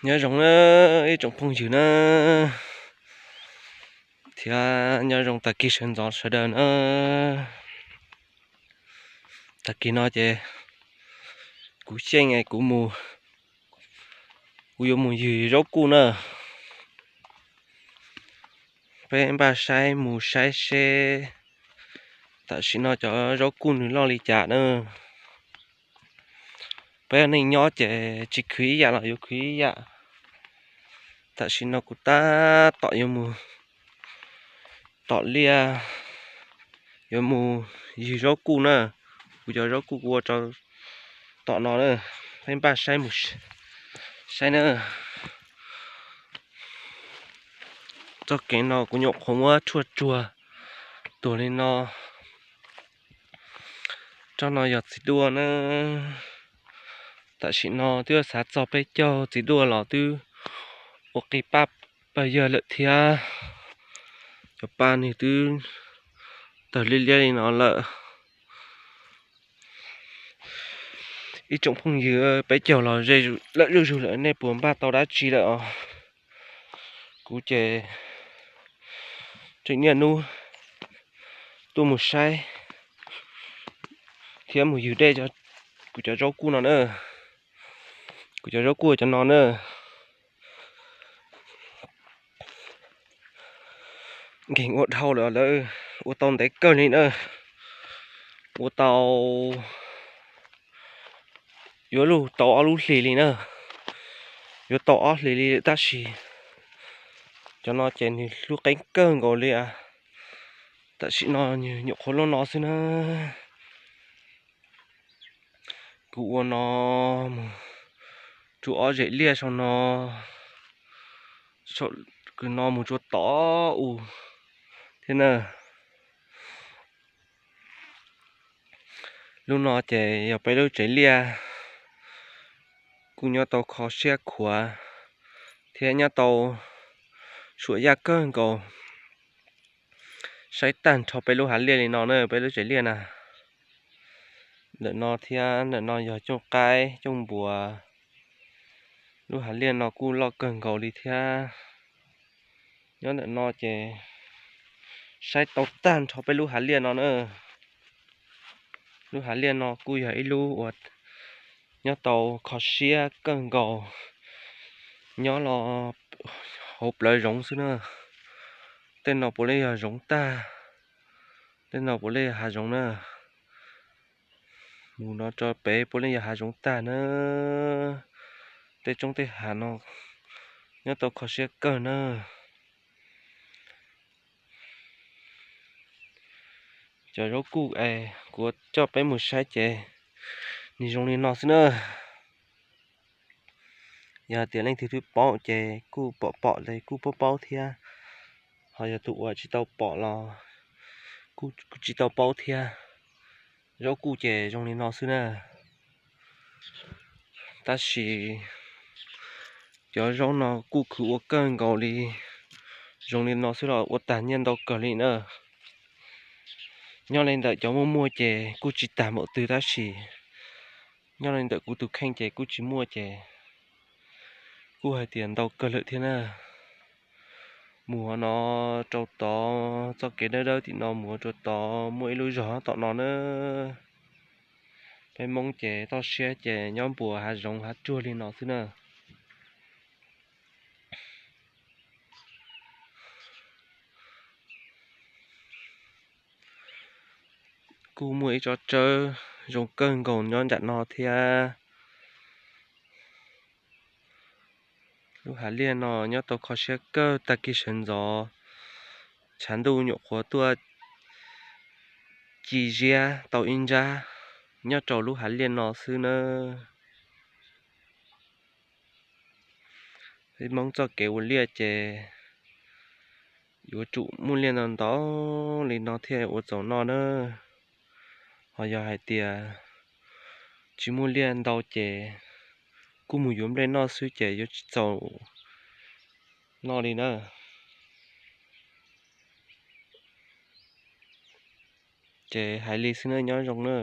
Nyob zoo na ib tsoom phooj ywg na, thiab nyob zoo tag kis sawv ntxov sawv daws na. Tag kis no ces kuv xyeej kuv mus, kuv yuav mus ywg zaub kuj na. Peb npaj saib mus saib seb tam sim no cov zaub kuj nws loj li cas na. Peb neej nyob ces tsis khwv ib yam los yuav khwv ib yam. Tam sim no kuv tab tom yuav mus tom liaj, yuav mus ywg zaub kuj na. Kuv cov zaub kuj kuv ua rau tom no na, peb npaj saib mus saib na. Txoj kev no kuv nyuam qhuav muab tshuaj tsuag tuag li no. Tsob no yog txiv duaj na. Tam sim no twb xav txog peb caug txiv duaj los twb ua qis paj pawg yawg lawm thiab. Cov paj nws twb tawg liab liab li no lawm. Ib tsoom phooj ywg, peb caug los ze lawm zuj zus lawm, nej puas npaj tau dab tsi lawm os? Kuv ces tseem niaj hnub tuaj mus saib thiab mus ywg dej kuv cov zaub kuj no na. Kuv cov zaub kuj cov no na. Nkeeg ua dhau lawm, lawv ua tau ntev kawg li na. Ua tau, yuav luag tau ob lub hlis li na. Yuav tau ob hlis li tab sis cov no ces nws hlub qeeb kawg nkaus li. Tam sim no nws nyuam qhuav loj no xwb na. Kuv ua no mus rua ob zem liaj sau no, kws no mus rua tod u thiab na. Lub no ces yog peb lub tsev liaj, kuj nyob tau kho siab khuav thiab nyob tau suam yaj kawg nkaus. Saib tag nrho peb lub hav liaj li no na, peb lub tsev liaj na. Ntawm no thiab ntawm no yog cooj qaib cooj npuas. Lub hav liaj no kuj loj kawg nkaus li thiab. Nyob ntawm no ces saib tau tag nrho peb lub hav liaj no na. Lub hav liaj no kuj yog ib lub uas nyob tau kho siab kawg nkaus, nyob los hauv plawv zoov xwb na. Tej no puav leej yog zoov tag, tej no puav leej yog hav zoov na. Mus no rau pem puav leej yog hav zoov tag na. Tej roob tej hav no nyob tau kho siab kawg na. Cov zaub kuj es kuv coj peb mus saib ces nws zoo li no xwb na. Yog hais tias leej twg twb paub ces kuj pom pom ces kuj paub paub thiab, ho yog tus uas tsis tau pom los kuj tsis tau paub thiab. Zaub kuj ces zoo li no xwb na. Tab sis cov zaub no kuj khwv ua kawg nkaus li, zoo li no xwb los ua tag nyiaj ntau kawg li na. Nyob li ntawm cov muaj muaj ces kuj tsis tag npaum twg tab sis nyob li ntawm kuv tus kheej ces kuj tsis muaj ces kuj hais tias ntau kawg lawm thiab na. Mus no rau tod txoj kev dawb dawb tim no mus rau tod muaj ib lub zog tom no na. Peb Hmoob ces toj siab ces nyob npuas hav zoov hav tsuag li no xwb na. Kuj muaj ib tsob tsawb zoo kawg nkaus nyob nram no thiab. Lub hav liaj no nyob tau kho siab kawg, tag kis sawv ntxov tshav ntuj nyuam qhuav tuaj ci ziab tau ib nrab nyob rau lub hav liaj no xwb nawb. Peb Hmoob txoj kev ua liaj ces yuav tsum muaj liaj ntau ntau li no thiaj ua txaus noj na. Ho yog hais tias tsis muaj liaj ntau ces kuj mus yuav nplej noj xwb ces yuav tsis txaus noj li na. Ces hais li xwb na, nyob zoo na.